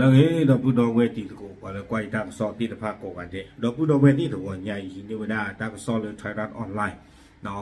လၢအဂ့ၤ ဒီပုၢ်ဒီဝဲၢ်တံၤသကိး ပှၤလၢကွၢ်ယတၢ်ကစီၣ်သ့ၣ်တဖၣ်ကိးဂၤဒဲး, ဒီပုၢ်ဒီဝဲၢ်သ့ၣ်တဂီၤညါအံၤ ဟံးန့ၢ်ဝဲဒၣ်တၢ်ကစီၣ်လၢ Thairath Online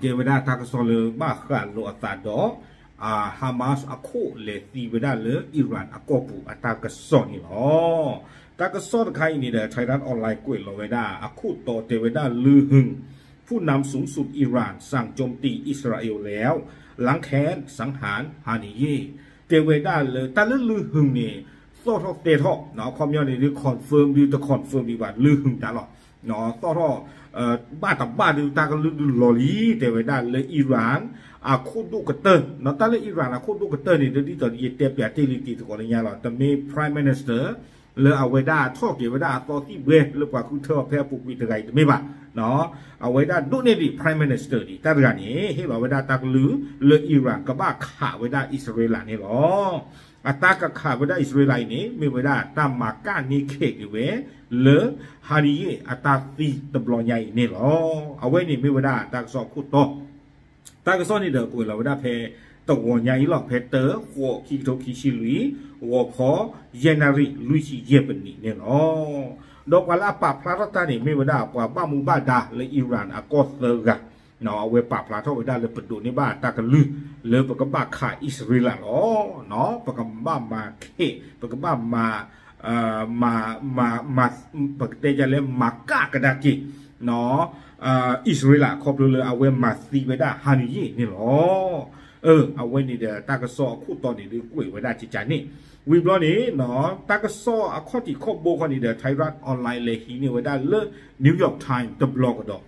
ကဲဝဲဒၣ်တၢ်ကစီၣ်လၢဘၣ်ဃးလိာ်အသးဒီး Hamas အခိၣ်လဲၤသံဝဲဒၣ်လၢ Iran အကီၢ်ပူၤအတၢ်ကစီၣ်န့ၣ်လီၤ. တၢ်ကစီၣ်တခါအံၤန့ၣ်ဒီး Thairath Online ကွဲးလီၤဝဲဒၣ် အခိၣ်တီတဲဝဲဒၣ် ลือหึง ผู้นำสูงสุดอิหร่านสั่งโจมตีอิสราเอลแล้ว ล้างแค้นสังหารฮานิเย่ တဲဝဲဒၣ်လၢ တၢ်လၢ ลือหึง န့ၣ် သီၣ်ထီၣ်တဲထီၣ် အခီပညီန့ၣ်ဒုး confirm ဒုး တ confirm ဒံးဘၣ် ลือหึง တၢ်လီၤ. သီၣ်ထီၣ် ဘၣ်တဘၣ်ဒုး တၢ်ကလုၢ်ဒုးလီၤလံ တဲဝဲဒၣ်လၢ Iran အခိၣ်ဒိၣ်ကတၢၢ်, တၢ်လၢ Iran အခိၣ်ဒိၣ်ကတၢၢ်န့ၣ် ဒ်သိးယတဲပျးတ့ၢ်လံတံၤသကိးလၢညါလီၤ, တမ့ၢ် Prime Minister လၢအဝဲဒၣ်ထီၣ်က့ၤဝဲဒၣ်အသီသံၣ်ဘှဲ လၢပှၤဃုထၢအီၤဖဲအပူၤကွံာ်တဂၤအံၤတမ့ၢ်ဘၣ်. အဝဲဒၣ်ဒိးန့ၢ်ဒံး Prime Minister ဒံး တၢ်တဂၤန့ၣ် ဟ့ၣ်လီၤဝဲဒၣ်တၢ်ကလုၢ်လၢ Iran ကဘၣ်ခးဝဲဒၣ်အံၣ်စရ့လးန့ၣ်လီၤ. အတၢ်ကခးဝဲဒၣ်အံၣ်စရ့လးအံၤန့ၣ် မ့ၢ်ဝဲဒၣ်တၢ်မၤကၣ်န့ၢ်ခဲးက့ၤဝဲလၢ Haniyeh အတၢ်သံတဘျီညါအံၤန့ၣ်လီၤ. အဝဲန့ၣ်မ့ၢ်ဝဲဒၣ်တၢ်ကစီၣ်အခိၣ်တီ တၢ်ကစီၣ်န့ၣ်ဒီး ကွဲးလီၤဝဲဒၣ်ဖဲတဂီၤညါအံၤလီၤ, ဖဲတၢ ဃိး ခံကထိခံဆံလွံၢ် ဂီၤခီ ယဲၢ်နၣ်ရံၣ် လွံၢ်ဆံယဲၢ်ပနံးန့ၣ်လီၤ. ဒီးပှၤလၢအပာ်ဖျါထီၣ်တၢ်န့ၣ် မ့ၢ်ဝဲဒၣ်ပှၤဘၣ်မူဘၣ်ဒါလၢ Iran အကီၢ်သၢဂၤ, အဝဲပာ်ဖျါထီၣ်ဝဲဒၣ်လၢပဒိးန့ၢ်ဘၣ်တၢ်ကလုၢ်လၢပကဘၣ်ခးအံၣ်စရ့လးလီၤ. ပကဘၣ်မၤခဲး ပကဘၣ်မၤ မၤ မၤ ပကတဲဒ်လဲၣ် မၤကၣ်ကဒါက့ၤ အံၣ်စရ့လး ခီဖျိလၢအဝဲမၤသံဝဲဒၣ် Haniyeh န့ၣ်လီၤ. အဝဲန့ၣ်ဒီး တၢ်ကစီၣ်အခိၣ်တီန့ၣ်ဒုးကွဲးဝဲဒၣ်ကကန့ၣ်, ဝံၤဘျီန့ၣ် တၢ်ကစီၣ်အခီၣ်ထံးခီၣ်ဘိခီန့ၣ်ဒီး Thairath Online လဲၤဟံးန့ၢ်ဝဲဒၣ်လၢ New York Times တဘျီကဒီး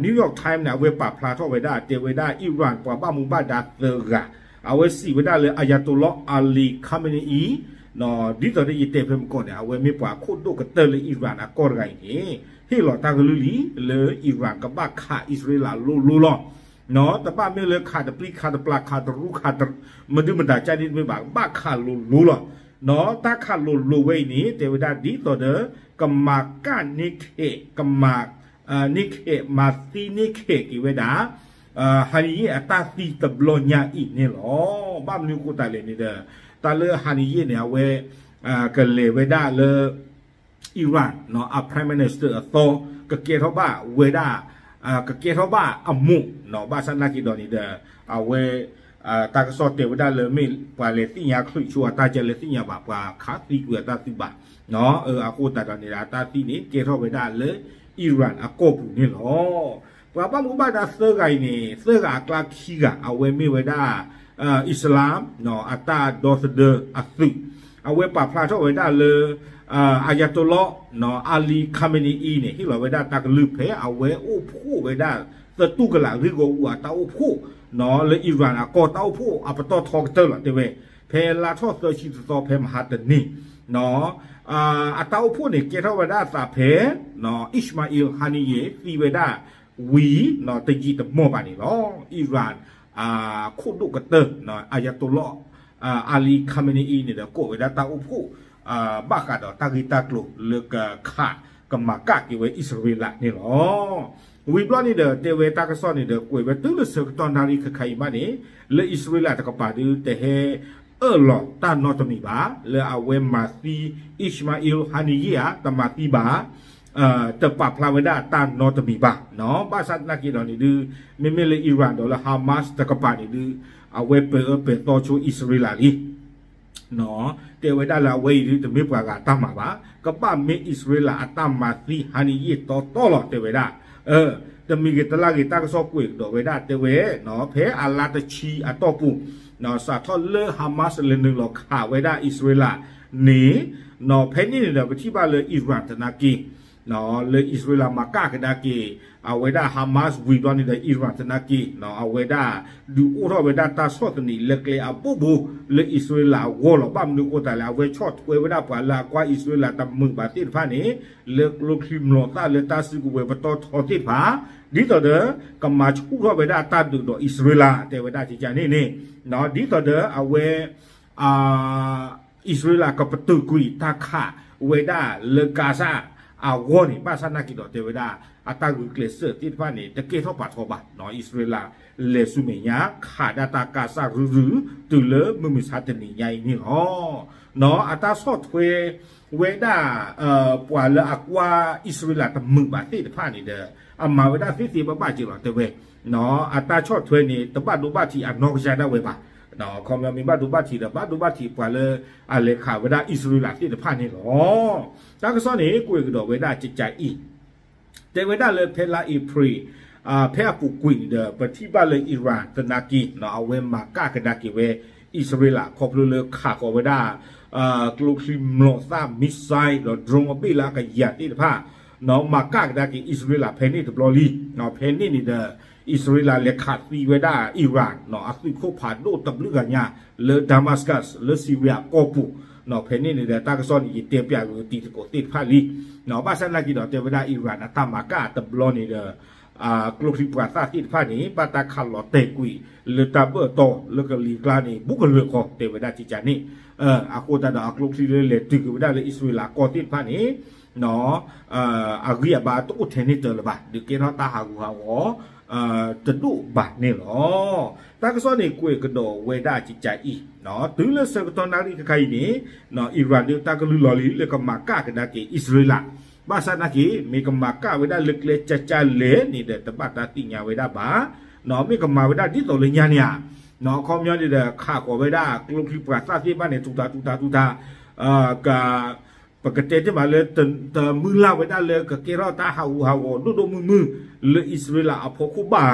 New York Times န့ၣ် အဝဲပာ်ဖျါထီၣ်ဝဲဒၣ် တဲဝဲဒၣ် Iran ပှၤဘၣ်မူဘၣ်ဒါသၢဂၤ, အဝဲစံးဝဲဒၣ်လၢ Ayatollah Ali Khamenei ဒ်သိးဒီးယတဲဖဲမကီၢ်န့ၣ် အဝဲမ့ၢ်ပှၤခိၣ်ဒိၣ်ကတၢၢ်လၢ Iran အကီၢ်တဂၤအံၤန့ၣ် ဟ့ၣ်လီၤတၢ်ကလုၢ်လံလၢ Iran ကဘၣ်ခးအံၣ်စရ့လးလိၤလိၤလီၤ. တဘၣ်မ့ၢ်လၢခးတပျံၤခးတပျၢ်ခးတရူးခးတရူး မဒုမတၤကန့ၣ်တမ့ၢ်ဘၣ်, ဘၣ်ခးလိၤလိၤလီၤ. တၢ်ခးလိၤလိၤဝဲအံၤန့ၣ် တဲဝဲဒၣ်ဒ်သိးဒီး ကမၤကၣ်န့ၢ်ခဲး ကမၤ န့ၢ်ခဲး မၤသံန့ၢ်ခဲးက့ၤဝဲဒၣ် Haniyeh အတၢ်သံတဘျီညါအံၤန့ၣ်လီၤ. ဘၣ်မနုၤအဃိသတးလဲၣ်န့ၣ်ဒီး တၢ်လၢ Haniyeh န့ၣ် အဝဲ ကလဲၤဝဲဒၣ်လၢ Iran အ Prime Minister အသီ ကကဲထီၣ်ဘၣ်ဝဲဒၣ် ကကဲထီၣ်ဘၣ်အမိၢ် ဘၣ်ဆၣ်သနာ်က့ဒီးန့ၣ်ဒီး အဝဲ တၢ်ကစီၣ်တဲဝဲဒၣ်လၢမ့ၢ်ပှၤလဲၤသ့ၣ်ညါချုးဆိအတၢ်ကလဲၤသ့ၣ်ညါဘၣ် ပှၤခးသံကွံာ်အတၢ်သံဘၣ်. အဃိသတးဒီးန့ၣ်ဒီး အတၢ်သံန့ၣ် ကဲထီၣ်ဝဲဒၣ်လၢ Iran အကီၢ်ပူၤန့ၣ်လီၤ. ပှၤဘၣ်မူဘၣ်ဒါသၢဂၤအံၤန့ၣ် သၢဂၤအကျါခံဂၤ အဝဲမ့ၢ်ဝဲဒၣ် Islam အတၢ်ဒီသဒၢအသုး, အဝဲပာ်ဖျါထီၣ်ဝဲဒၣ်လၢ Ayatollah Ali Khamenei အံၤန့ၣ် ဟ့ၣ်လီၤဝဲဒၣ်တၢ်ကလုၢ်ဖဲအဝဲအိၣ်ဖှိၣ်ဝဲဒၣ် သတူၢ်ကလာ်ဂ့ၢ်ဂီၢ်အူအတၢ်အိၣ်ဖှိၣ် လၢ Iran အကီၢ်တၢ်အိၣ်ဖှိၣ်အပတီၢ်ထီကတၢၢ်လီၤ တဲဝဲ, ဖဲလါထီၣ်သၢဆံတသီဖဲမဟါတနံၤ အတၢ်အိၣ်ဖှိၣ်န့ၣ် ကဲထီၣ်ဝဲဒၣ်အသးဖဲ Ismail Haniyeh သံဝဲဒၣ်ဝံၤ တယံာ်တမီၢ်ဘၣ်န့ၣ်လီၤ. Iran ခိၣ်ဒိၣ်ကတၢၢ် Ayatollah Ali Khamenei အံၤန့ၣ်ဒီး ကိးဝဲဒၣ်တၢ်အိၣ်ဖှိၣ် ဘၣ်ဃးဒီးတၢ်ဂ့ၢ်တၢ်ကျိၤလၢကခး ကမၤကၣ်က့ၤဝဲအံၣ်စရ့လးန့ၣ်လီၤ. ဝံၤဘျီန့ၣ်ဒီး တဲဝဲတၢ်ကစီၣ်န့ၣ်ဒီး ကွဲးဝဲတုၤလၢဆၢကတီၢ်နၣ်ရံၣ်ခဲခါအံၤမးန့ၣ် လၢအံၣ်စရ့လးတကပၤဒုး တဟဲအၢၣ်လီၤတၢ်နီတမံၤဘၣ် လၢအဝဲမၤသံ Ismail Haniyeh ဧါ တမၤသံဘၣ် တပာ်ဖျါဝဲဒၣ်တၢ်နီတမံၤဘၣ်. ဘၣ်ဆၣ်သနာ်က့ဒီးန့ၣ်ဒုး မ့မ့ၢ်လၢ Iran ဒီးလၢ Hamas တကပၤန့ၣ်ဒုး အဝဲပဲာ်အၢပဲာ်သီဆိအံၣ်စရ့လးလံ တဲဝဲဒၣ်လၢအဝဲအံၤဒုး တမ့ၢ်ပှၤဂၤတၢ်မၤဘၣ်, ကဘၣ်မ့ၢ်အံၣ်စရ့လးအတၢ်မၤသံ Haniyeh တီတီလီၤ တဲဝဲဒၣ်. တမံၤဂ့ၤတလၢ်ဂ့ၤ တၢ်ကစီၣ်ကွဲးကဒီးဝဲဒၣ် တဲဝဲ ဖဲအလါတဆံအတီၢ်ပူၤ စးထီၣ်လၢ Hamas လဲၤနုာ်လီၤခးဝဲဒၣ်အံၣ်စရ့လးန့ၣ် ဖဲန့ၣ်န့ၣ်ဒီး ပထံၣ်ဘၣ်လၢ Iran သနာ်က့ လၢအံၣ်စရ့လးမၤကၣ်ကဒါက့ၤ အဝဲဒၣ် Hamas ဝံၤဘျီန့ၣ်ဒီး Iran သနာ်က့ အဝဲဒၣ်ဒုးအိၣ်ထီၣ်ဝဲဒၣ်တၢ်ဆီၣ်သနံးလၢကျဲအဘိဘိ လၢအံၣ်စရ့လးအဂီၢ်လီၤ. ဘၣ်မနုၤအဃိသတးလဲၣ် အဝဲဆီၣ်ထွဲဝဲဒၣ်ပှၤလၢအကွၢ်အံၣ်စရ့လးတမုာ်ဘၣ်သ့ၣ်တဖၣ်န့ၣ် လၢကျိချံမျိာ်သၣ်လၢတၢ်စုကဝဲၤပတီၢ်ထီသ့ၣ်တဖၣ် ဒ်သိးဒီး ကမၤဆူၣ်ထီၣ်ဝဲဒၣ်တၢ်ဒုးဒီးအံၣ်စရ့လး တဲဝဲဒၣ်ကကန့ၣ်န့ၣ် ဒ်သိးဒီးအဝဲ အံၣ်စရ့လးကပတုာ်ကွံာ်တၢ်ခးဝဲဒၣ်လၢကါစၢ်အဂီၢ်န့ၣ် ဘၣ်ဆၣ်သနာ်က့ဒီးတဲဝဲဒၣ် အတၢ်ဂုာ်ကျဲးစၢးသ့ၣ်တဖၣ်န့ၣ် တကဲထီၣ်ပာ်ထီၣ်ဘၣ်. အံၣ်စရ့လးလဲၤဆူမဲာ်ညါ ခးဒၣ်တၢ်ကါစၢ်ရုရု တုၤလၢမုၢ်မဆါတနံၤညါအံၤန့ၣ်လီၤ. အတၢ်ဆီၣ်ထွဲဝဲဒၣ် ပှၤလၢအကွၢ်အံၣ်စရ့လးတမုာ်ဘၣ်သ့ၣ်တဖၣ်န့ၣ်ဒီး အမၤဝဲဒၣ်သ့သ့ဘၣ်ဘၣ်က့ၤလီၤ တဲဝဲ အတၢ်ဆီၣ်ထွဲန့ၣ် တဘၣ်ဒိဘၣ်ထံးအနီၢ်ကစၢ်ဒၣ်ဝဲဘၣ်. ခီပညီမ့ၢ်ဘၣ်ဒိဘၣ်ထံးဒီး ဘၣ်ဒိဘၣ်ထံးပှၤလၢအလဲၤခးဝဲဒၣ်အံၣ်စရ့လးသ့ၣ်တဖၣ်န့ၣ်လီၤ. တၢ်ကစီၣ်န့ၣ် ကွဲးကဒီးဝဲဒၣ်ကကးအံၤ တဲဝဲဒၣ်လၢဖဲလါအ့ဖြ့ၣ် ဖဲအပူၤကွံာ်န့ၣ်ဒီး ပထံၣ်ဘၣ်လၢ Iran သနာ်က့ အဝဲမၤကၣ်ကဒါက့ၤဝဲ အံၣ်စရ့လး ခီဖျိလၢခးဃီၤဝဲဒၣ် ကျိချံမျိာ်သၣ် missile ဒီး drone အဘ့ၣ်လၢအကယၤသ့ၣ်တဖၣ် မၤကၣ်ကဒါက့ၤအံၣ်စရ့လးဖဲန့ၣ်တဘျီလံ. ဖဲန့ၣ်န့ၣ်ဒီး အံၣ်စရ့လးလဲၤခးသံဝဲဒၣ် Iran အသုးခိၣ်ဖးဒိၣ်တဘျုးဂၤညါ လၢ Damascus လၢ Syria ကီၢ်ပူၤ ဖဲန့ၣ်န့ၣ်ဒီး တၢ်ကစီၣ်န့ၣ် ယတဲပျးက့ၤတံၤသကိးသ့ၣ်တဖၣ်လံ. ဘၣ်ဆၣ်သနာ်က့ဒီး တဲဝဲဒၣ် Iran အတၢ်မၤကၣ်တဘျီန့ၣ်ဒီး ကျိချံမျိာ်သၣ်သ့ၣ်တဖၣ်န့ၣ် ဘၣ်တၢ်ခးလီၤတဲာ်ကွံာ်လၢတၢ်ဘၢၣ်တီၢ်လၢကလံၤကျါန့ၣ် ဘူးကလၢာ်ဃီ တဲဝဲဒၣ်ကကးန့ၣ်. အဃိသတးဒီးအကျိချံလၢလဲၤတုၤက့ၤဝဲဒၣ်လၢအံၣ်စရ့လးကီၢ်သ့ၣ်တဖၣ်န့ၣ် အဂံၢ်အဘါတအိၣ်ထဲန့ၣ်တၢၤလၢၤဘၣ်, ဒုးကဲထီၣ်တၢ်ဟးဂူာ်ဟးဂီၤ တဒိၣ်ဘၣ်န့ၣ်လီၤ. တၢ်ကစီၣ်န့ၣ် ကွဲးကဒီးဝဲဒၣ်ကကးအံၤ, တုၤလၢဆၢကတီၢ်နၣ်ရံၣ်ခဲခါအံၤန့ၣ် Iran ဒုးတၢ်ကလုၢ်လီၤလံ လၢကမၤကၣ်ကဒါက့ၤအံၣ်စရ့လး, ဘၣ်ဆၣ်သနာ်က့ မ့ၢ်ကမၤကၣ်ဝဲဒၣ်လၢကျဲကၢ်ကၢ်လဲၣ်န့ၣ်ဒီး တဘၣ်တၢ်သ့ၣ်ညါဝဲဒၣ်ဘၣ်, မ့ၢ်ကမၤဝဲဒၣ်ဒ်သိးလၢညါန့ၣ်ဧါ, အခီပညီန့ၣ်ဒီး ခးဃီၤဝဲဒၣ်ကျိချံမျိာ်သၣ်သ့ၣ်တဖၣ်န့ၣ် ထူးထူးထူးထူးထူး က ပကတဲတ့ၢ်မးလၢ တမုၢ်လၢ်ဝဲဒၣ်လၢကကဲထီၣ်တၢ်ဟးဂူာ်ဟးဂီၤဒိၣ်ဒိၣ်မုၢ်မုၢ် လၢအံၣ်စရ့လးအဖီခိၣ်ဘၣ်ဧါ,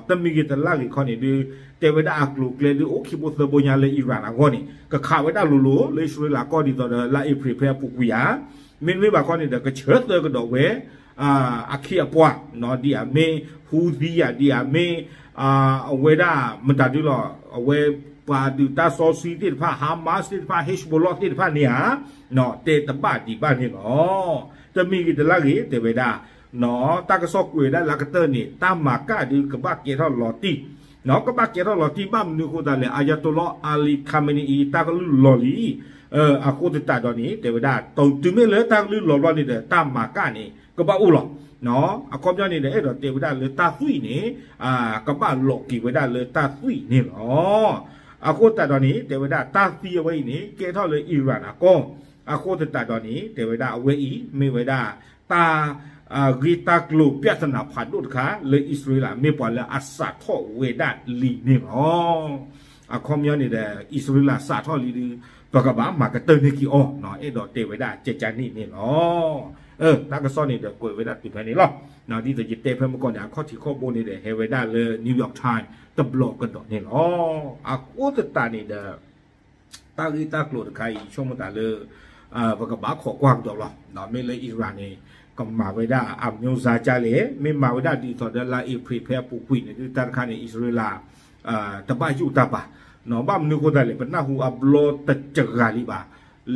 တမံၤဂ့ၤတလၢ်ဂ့ၤခီန့ၣ်ဒုး တဲဝဲဒၣ်အကျိၤအကျဲဒုးအိၣ်ခံဘိသၢဘိညါလၢ Iran အဂီၢ်န့ၣ် ကခးဝဲဒၣ်လိၤလိၤလၢအံၣ်စရ့လးကီၢ်ဒ်သိးဒီးလါအ့ဖြ့ၣ်ဖဲအပူၤကွံာ်ဧါ, မ့တမ့ၢ်ဘၣ်ခီန့ၣ်ဒီး ကဆၢသၢကဒီးဝဲ အခ့အပှၤ ဒ်အမ့ၢ် Houthi ယၤ ဒ်အမ့ၢ် အဝဲဒၣ်မတၤဒုလီၤ အဝဲပှၤဒုးတၢ်စီဆှံသ့ၣ်တဖၣ် Hamas သ့ၣ်တဖၣ် Hezbollah သ့ၣ်တဖၣ်န့ၣ်ဧါ, တဲတဘၣ်ဒံးဘၣ်န့ၣ်လီၤ. တမံၤဂ့ၤတလၢဂ့ၤ တဲဝဲဒၣ် တၢ်ကစီၣ်ကွဲးဝဲဒၣ်လၢအကတၢၢ်န့ၣ် တၢ်မၤကၣ်ဒုးကဘၣ်ကဲထီၣ်လီၤတံၢ်, ကဘၣ်ကဲထီၣ်လီၤတံၢ်ဘၣ်မနုၤအဃိသတးလဲၣ် Ayatollah Ali Khamenei တၢ်ကလုၢ်လီၤလံ အဃိသတးဒီးန့ၣ် တဲဝဲဒၣ် တုၤမ့ၢ်လၢတၢ်ကလုၢ်လီၤဘျီန့ၣ်ဒီး တၢ်မၤကၣ်န့ၣ် ကဘၣ်အိၣ်လီၤ. အခီပညီန့ၣ်ဒီး အဲၣ်ဒိးတဲဝဲဒၣ်လၢတၢ်သွံၣ်န့ၣ် ကဘၣ်လီၤက့ၤဝဲဒၣ်လၢတၢ်သွံၣ်န့ၣ်လီၤ. အဃိသတးဒီးန့ၣ် တဲဝဲဒၣ်တၢ်သံအဝဲအံၤန့ၣ် ကဲထီၣ်လၢ Iran အကီၢ်, အဃိသတးဒီးန့ၣ် တဲဝဲဒၣ်အဝဲအံၤ မ့ၢ်ဝဲဒၣ် တၢ် ဂ့ၢ်တၢ်ကျိၤ ပြဿနာ ဖးဒိၣ်တခါ လၢအံၣ်စရ့လး မ့ၢ်ပှၤလၢအစးထီၣ်ဝဲဒၣ်လံန့ၣ်လီၤ. အခီပညီန့ၣ်ဒီး အံၣ်စရ့လးစးထီၣ်လံဒုး ပကဘၣ်မၤကတၢၢ်န့ၢ်က့ၤအီၤ အဲၣ်ဒိးတဲဝဲဒၣ်ကကန့ၣ်န့ၣ်လီၤ. တၢ်ကစီၣ်န့ၣ်ဒီးကွဲးဝဲဒၣ်တုၤဖဲန့ၣ်လီၤ. ဒ်သိးယတဲဖဲမုၢ်ကီၢ်န့ၣ် အခီၣ်ထံးခီၣ်ဘိန့ၣ်ဒီး ဟဲဝဲဒၣ်လၢ New York Times တဘျီကဒီးန့ၣ်လီၤ. အဃိသတးန့ၣ်ဒီး တၢ်ဂ့ၢ်တၢ်ကျိၤတခါအံၤ ဆိကမိၣ်သးလၢ ပကဘၣ်ခိးကွၢ်ကဒီးလီၤ. မ့ၢ်လၢ Iran န့ၣ် ကမၤဝဲဒၣ်အမျိုးစားကလဲၣ်, မ့ၢ်မၤဝဲဒၣ်ဒ်သိးဒီးလါအ့ဖြ့ၣ်ဖဲအပူၤကွံာ်န့ၣ်ဒုး တၢ်တခါန့ၣ် အံၣ်စရ့လး တဘၣ်ယိၣ်တၢ်ဘၣ်. ဘၣ်မနုၤအဃိသတးလဲၣ် ပနၢ်ဟူအဘျီတစှၤလံဘၣ်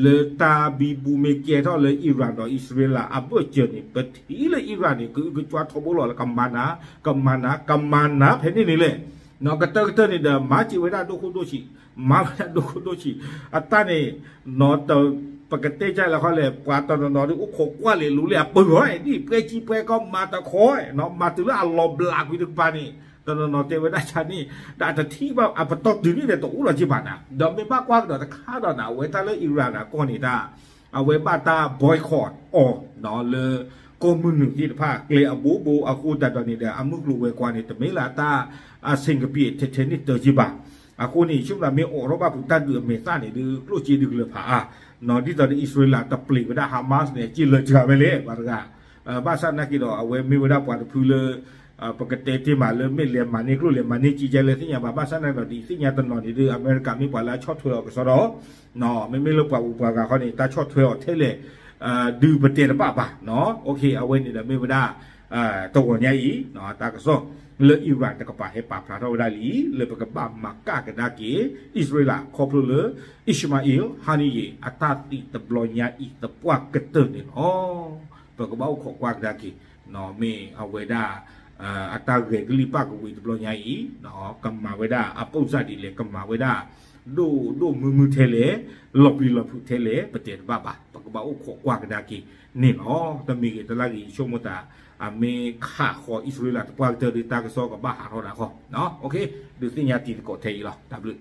လၢတၢ်ဘံဘူမ့ၢ်ကဲထီၣ်လၢ Iran ဒီးအံၣ်စရ့လးအဘၢၣ်စၢၤန့ၣ် ပထံၣ်လၢ Iran န့ၣ် ကအုကစွါထီဘိလီၤလၢကမၤနၤ ကမၤနၤ ကမၤနၤဖဲန့ၣ်န့ၣ်လဲၣ်. ကတၢၢ်ကတၢၢ်န့ၣ်ဒီး မၤစၢၤဝဲဒၣ်ဒိၣ်ခိၣ်ဒိၣ်ဆံး, မၤဝဲဒၣ်ဒိၣ်ခိၣ်ဒိၣ်ဆံး, အတၢ်န့ၣ် ပကတဲကလဲၣ်ခီလဲၣ် ပှၤတနီၤနီၤဒုးအိၣ်ခိးကွၢ်လဲၤလူၤလၢအပၢၤအီၤ ဒ်ပှဲၤကံပှဲၤကီမၤတခီ မၤတုၤလၢအလီၤဘျးကွံာ်တကပၤန့ၣ် တနီၤနီၤတဲဝဲဒၣ်ဆါန့ၣ် ဒီးတထံၣ်ဘၣ်အပတီၢ်တုၤန့ၣ်ဒီးတအိၣ်လီၤက့ဘၣ်နၤ, ဒီးမ့ၢ်ဘၣ်ကွၢ်ကဒီးတခါဒီးနၤ အဝဲတၢ်လၢ Iran အကီၢ်န့ၣ်တၢ် အဝဲဘၣ်တၢ် boycott အီၤ လၢကီၢ်မုၢ်နုာ်သ့ၣ်တဖၣ် ကျဲအဘိဘိအဃိသတးဒီးန့ၣ်ဒီး အမုၢ်ကျိၤဝဲၤကွာ်န့ၣ် တမ့ၢ်လၢအတၢ် အဆင်ကပံး ထဲထဲန့ၣ်တၢၤက့ဘၣ်. အဃိန့ၣ် ဆိကမိၣ်သးမ့ၢ်အိးထီၣ်ဘၣ်ပူၤတၢ်ဒုးအမဲာ်သၣ်န့ၣ်ဒုး ကျိၣ်စ့ဒုးကလၢၤဖးအါ, ဒ်သိးဒီးအံၣ်စရ့လးတပျံၤဝဲဒၣ် Hamas န့ၣ် စ့လၢာ်စှၤဝဲလဲၣ် ပှၤတဂၤ, ဘၣ်ဆၣ်သနာ်က့ဒီး အဝဲမ့ၢ်ဝဲဒၣ်ပှၤတဖုလၢ ပကတဲတ့ၢ်မးလၢမ့ၢ်လဲၤမၤန့ၢ်ကျိၣ်လဲၤမၤန့ၢ်စ့ကလဲၣ်သ့ၣ်ညါဘၣ်, ဘၣ်ဆၣ်သနာ်က့ဒီး ဒ်သ့ၣ်ညါတနီၤန့ၣ်ဒုး အမဲရကၤမ့ၢ်ပှၤလၢအဆီၣ်ထွဲအီၤကစီဒီ, မ့မ့ၢ်လၢပှၤဂုၤပှၤဂၤခီန့ၣ် တၢ်ဆီၣ်ထွဲအီၤထဲလဲၣ် ဒုးပတဲတဘၣ်ဘၣ်, အဝဲန့ၣ်ဒီးမ့ၢ်ဝဲဒၣ် တဂီၤညါအံၤ တၢ်ကစီၣ်လၢ Iran တကပၤဟဲပာ်ဖျါထီၣ်ဝဲဒၣ်လံ လၢပကဘၣ်မၤကၣ်ကဒါက့ၤ အံၣ်စရ့လး ခီဖျိလၢ Ismail Haniyeh အတၢ်သံတဘျီညါအံၤသပှၢ်ကတၢၢ်န့ၣ်လီၤ. ပကဘၣ်အိၣ်ခိးကွၢ်ကဒါက့ၤ မ့ၢ်အဝဲဒၣ် အတၢ်ဂဲၤကလံၣ်ပၣ်ကဝံၤတဘျီညါအံၤ ကမၤဝဲဒၣ်အပိၢ်စၢ်ဒ်လဲၣ် ကမၤဝဲဒၣ် ဒိၣ်ဒိၣ်မုၢ်မုၢ်ထဲလဲၣ် လီၤပျံၤလီၤဖုးထဲလဲၣ် ပတဲတဘၣ်ဘၣ်, ပကဘၣ်အိၣ်ခိးကွၢ်ကဒါက့ၤန့ၣ်လီၤ. တမံၤဂ့ၤတလၢ်ဂ့ၤ ယဆိကမိၣ်သး အမ့ၢ်ခးဃီၤအံၣ်စရ့လးသပှၢ်ကတၢၢ်ဒီး တၢ်ကစီၣ်ကဘၣ်ဟးထီၣ်ဒၣ်ဃီ, ဒုးသ့ၣ်ညါတံၤသကိးထဲအံၤလီၤ. တၢ်ဘျုး